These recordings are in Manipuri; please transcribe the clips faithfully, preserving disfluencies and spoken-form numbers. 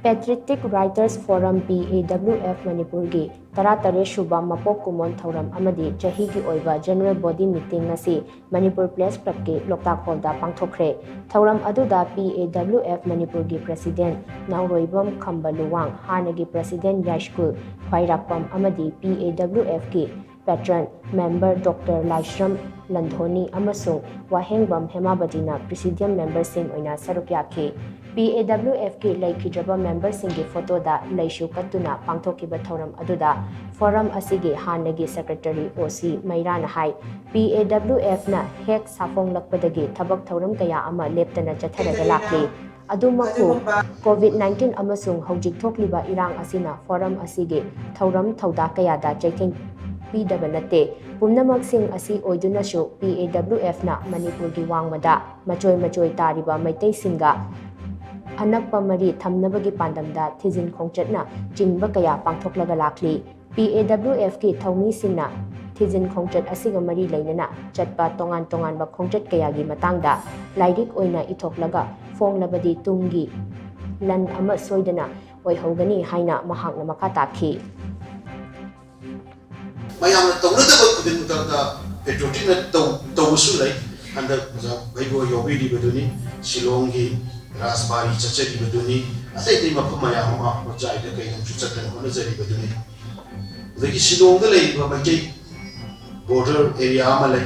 Patriotic Writers Forum, P A W F, ꯃꯅꯤꯄꯨꯔꯒꯤ ꯇꯔꯥꯇꯔꯦꯠ ꯁꯨꯕ ꯃꯄꯣꯛ ꯀꯨꯝꯑꯣꯟ ꯊꯧꯔꯝ ꯑꯃꯗꯤ ꯆꯍꯤꯒꯤ ꯑꯣꯏꯕ General Body Meeting ꯉꯁꯤ ꯃꯅꯤꯄꯨꯔ Press Clubꯀꯤ ꯂꯣꯛꯇꯥꯛ Hallꯗ ꯄꯥꯡꯊꯣꯛꯈ꯭ꯔꯦ꯫ ꯊꯧꯔꯝ ꯑꯗꯨꯗ P A W F ꯃꯅꯤꯄꯨꯔꯒꯤ President ꯅꯥꯎꯔꯣꯏꯕꯝ ꯈꯝꯕ ꯂꯨꯋꯥꯡ, ꯍꯥꯟꯅꯒꯤ President ꯌꯥꯏꯁ꯭ꯀꯨꯜ ꯈ꯭ꯋꯥꯏꯔꯥꯛꯄꯝ ꯑꯃꯗꯤ P A W Fꯀꯤ Patron Member Doctor ꯂꯥꯏꯁ꯭ꯔꯝ ꯂꯟꯊꯣꯅꯤ ꯑꯃꯁꯨꯡ ꯋꯥꯍꯦꯡꯕꯝ ꯍꯦꯃꯥꯕꯇꯤꯅ Presidium Memberꯁꯤꯡ ꯑꯣꯏꯅ ꯁꯔꯨꯛ ꯌꯥꯈꯤ꯫ P A W Fꯀꯤ ꯂꯩꯈꯤꯗ꯭ꯔꯕ memberꯁꯤꯡꯒꯤ ꯐꯣꯇꯣꯗ ꯂꯩꯁꯨ ꯀꯠꯇꯨꯅ ꯄꯥꯡꯊꯣꯛꯈꯤꯕ ꯊꯧꯔꯝ ꯑꯗꯨꯗ Forum ꯑꯁꯤꯒꯤ ꯍꯥꯟꯅꯒꯤ Secretary O C ꯃꯩꯔꯥꯅ high, P A W Fꯅ ꯍꯦꯛ ꯁꯥꯐꯣꯡꯂꯛꯄꯗꯒꯤ ꯊꯕꯛ ꯊꯧꯔꯝ ꯀꯌꯥ ꯑꯃ ꯂꯦꯞꯇꯅ ꯆꯠꯊꯔꯒ ꯂꯥꯛꯂꯤ꯫ ꯑꯗꯨꯃꯛꯄꯨ, COVID nineteen ꯑꯃꯁꯨꯡ ꯍꯧꯖꯤꯛ ꯊꯣꯛꯂꯤꯕ ꯏꯔꯥꯡ ꯑꯁꯤꯅ Forum ꯑꯁꯤꯒꯤ ꯊꯧꯔꯝ ꯊꯧꯗꯥ ꯀꯌꯥꯗ ꯆꯩꯊꯦꯡ ꯄꯤꯗꯕ ꯅꯠꯇꯦ꯫ ꯄꯨꯝꯅꯃꯛꯁꯤꯡ ꯑꯁꯤ ꯑꯣꯏꯗꯨꯅꯁꯨ P A W Fꯅ ꯃꯅꯤꯄꯨꯔꯒꯤ ꯋꯥꯡꯃꯗ ꯃꯆꯣꯏ ꯃꯆꯣꯏ ꯇꯥꯔꯤꯕ ꯃꯩꯇꯩꯁꯤꯡꯒ ꯑꯅꯛꯄ ꯃꯔꯤ ꯊꯝꯅꯕꯒꯤ ꯄꯥꯟꯗꯝꯗ ꯊꯤꯖꯤꯟ ꯈꯣꯡꯆꯠꯅ ꯆꯤꯡꯕ ꯀꯌꯥ ꯄꯥꯡꯊꯣꯛꯂꯒ ꯂꯥꯛꯂꯤ꯫ P A W Fꯀꯤ ꯊꯧꯃꯤꯁꯤꯡꯅ ꯊꯤꯖꯤꯟ ꯈꯣꯡꯆꯠ ꯑꯁꯤꯒ ꯃꯔꯤ ꯂꯩꯅꯅ ꯆꯠꯄ ꯇꯣꯉꯥꯟ ꯇꯣꯉꯥꯟꯕ ꯈꯣꯡꯆꯠ ꯀꯌꯥꯒꯤ ꯃꯇꯥꯡꯗ ꯂꯥꯏꯔꯤꯛ ꯑꯣꯏꯅ ꯏꯊꯣꯛꯂꯒ ꯐꯣꯡꯂꯕꯗꯤ ꯇꯨꯡꯒꯤ ꯂꯟ ꯑꯃ ꯁꯣꯏꯗꯅ ꯑꯣꯏꯍꯧꯒꯅꯤ ꯍꯥꯏꯅ ꯃꯍꯥꯛꯅ ꯃꯈꯥ ꯇꯥꯈꯤ꯫ ꯃꯌꯥꯝꯅ ꯇꯧꯅꯗꯕ ꯈꯨꯗꯤꯡꯃꯛꯇ patrioticꯅ ꯇꯧ-, ꯇꯧꯕꯁꯨ ꯂꯩ꯫ ꯍꯟꯗꯛ ꯑꯣꯖꯥ ꯚꯩꯒꯣ ꯌꯥꯎꯕꯤꯔꯤꯕꯗꯨꯅꯤ, ꯁꯤꯂꯣꯡꯒꯤ ꯔꯥꯖꯕꯥꯔꯤ ꯆꯠꯆꯔꯤꯕꯗꯨꯅꯤ, ꯑꯇꯩ ꯑꯇꯩ ꯃꯐꯝ ꯃꯌꯥꯝ ꯑꯃ ꯍꯣꯖꯥꯏꯗ ꯀꯩꯗꯁꯨ ꯆꯠꯇꯅ ꯍꯣꯠꯅꯖꯔꯤꯕꯗꯨꯅꯤ꯫ ꯑꯗꯒꯤ ꯁꯤꯂꯣꯡꯗ ꯂꯩꯔꯤꯕ ꯃꯩꯇꯩ border area ꯑꯃ ꯂꯩ꯫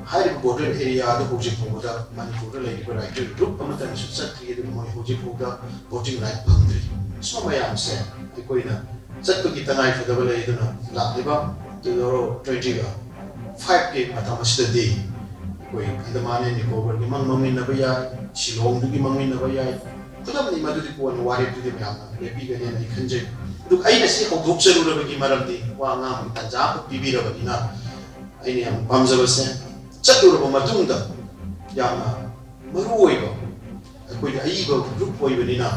ꯍꯥꯏꯔꯤꯕ border area ꯑꯗꯨ ꯍꯧꯖꯤꯛ ꯐꯥꯎꯕꯗ ꯃꯅꯤꯄꯨꯔꯗ ꯂꯩꯔꯤꯕ writer group ꯑꯃꯠꯇꯅꯁꯨ ꯆꯠꯇ꯭ꯔꯤ, ꯑꯗꯨꯒ ꯃꯣꯏ ꯍꯧꯖꯤꯛ ꯐꯥꯎꯕꯗ voting right ꯐꯪꯗ꯭ꯔꯤ꯫ ꯁꯨꯝꯕ ꯃꯌꯥꯝꯁꯦ ꯑꯩꯈꯣꯏꯅ ꯆꯠꯄꯒꯤ ꯇꯉꯥꯏ ꯐꯗꯕ ꯂꯩ꯫ ꯑꯗꯨꯅ ꯂꯥꯛꯂꯤꯕ two thousand twenty-fiveꯀꯤ ꯃꯇꯝ ꯑꯁꯤꯗꯗꯤ ꯑꯩꯈꯣꯏ Andaman and Nicobarꯒꯤ ꯃꯪ ꯃꯪꯃꯤꯟꯅꯕ ꯌꯥꯏ, ꯁꯤꯂꯣꯡꯗꯨꯒꯤ ꯃꯪꯃꯤꯟꯅꯕ ꯌꯥꯏ, ꯈꯨꯗꯝꯅꯤ꯫ ꯃꯗꯨꯗꯤ ꯀꯣꯟꯅ ꯋꯥꯔꯦꯞꯇꯨꯗꯤ ꯃꯌꯥꯝꯅ ꯂꯦꯞꯄꯤꯒꯅꯦꯅ ꯑꯩ ꯈꯟꯖꯩ꯫ ꯑꯗꯨꯒ ꯑꯩꯅ ꯁꯤ ꯍꯧꯗꯣꯛꯆꯔꯨꯔꯕꯒꯤ ꯃꯔꯝꯗꯤ ꯋꯥ ꯉꯥꯡꯕꯒꯤ ꯇꯥꯟꯖꯥ ꯑꯃ ꯄꯤꯕꯤꯔꯕꯅꯤꯅ ꯑꯩꯅ ꯌꯥꯝ ꯄꯥꯝꯖꯕꯁꯦ, ꯆꯠꯂꯨꯔꯕ ꯃꯇꯨꯡꯗ ꯌꯥꯝꯅ ꯃꯔꯨ ꯑꯣꯏꯕ ꯑꯩꯈꯣꯏꯒꯤ ꯑꯏꯕ group ꯑꯣꯏꯕꯅꯤꯅ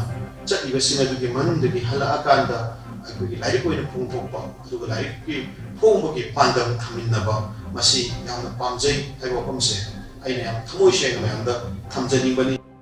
ꯆꯠꯂꯤꯕꯁꯤꯡ ꯑꯗꯨꯒꯤ ꯃꯅꯨꯡꯗꯒꯤ ꯍꯜꯂꯛꯑꯀꯥꯟꯗ ꯑꯩꯈꯣꯏꯒꯤ ꯂꯥꯏꯔꯤꯛ ꯑꯣꯏꯅ ꯐꯣꯡꯗꯣꯛꯄ, ꯑꯗꯨꯒ ꯂꯥꯏꯔꯤꯛꯀꯤ ꯐꯣꯡꯕꯒꯤ ꯄꯥꯟꯗꯝ ꯊꯝꯃꯤꯟꯅꯕ, ꯃꯁꯤ ꯌꯥꯝꯅ ꯄꯥꯝꯖꯩ ꯍꯥꯏꯕ ꯋꯥꯐꯝꯁꯦ ꯑꯩꯅ ꯌꯥꯝ ꯊꯃꯣꯏ ꯁꯦꯡꯅ ꯃꯌꯥꯝꯗ ꯊꯝꯖꯅꯤꯡꯕꯅꯤ꯫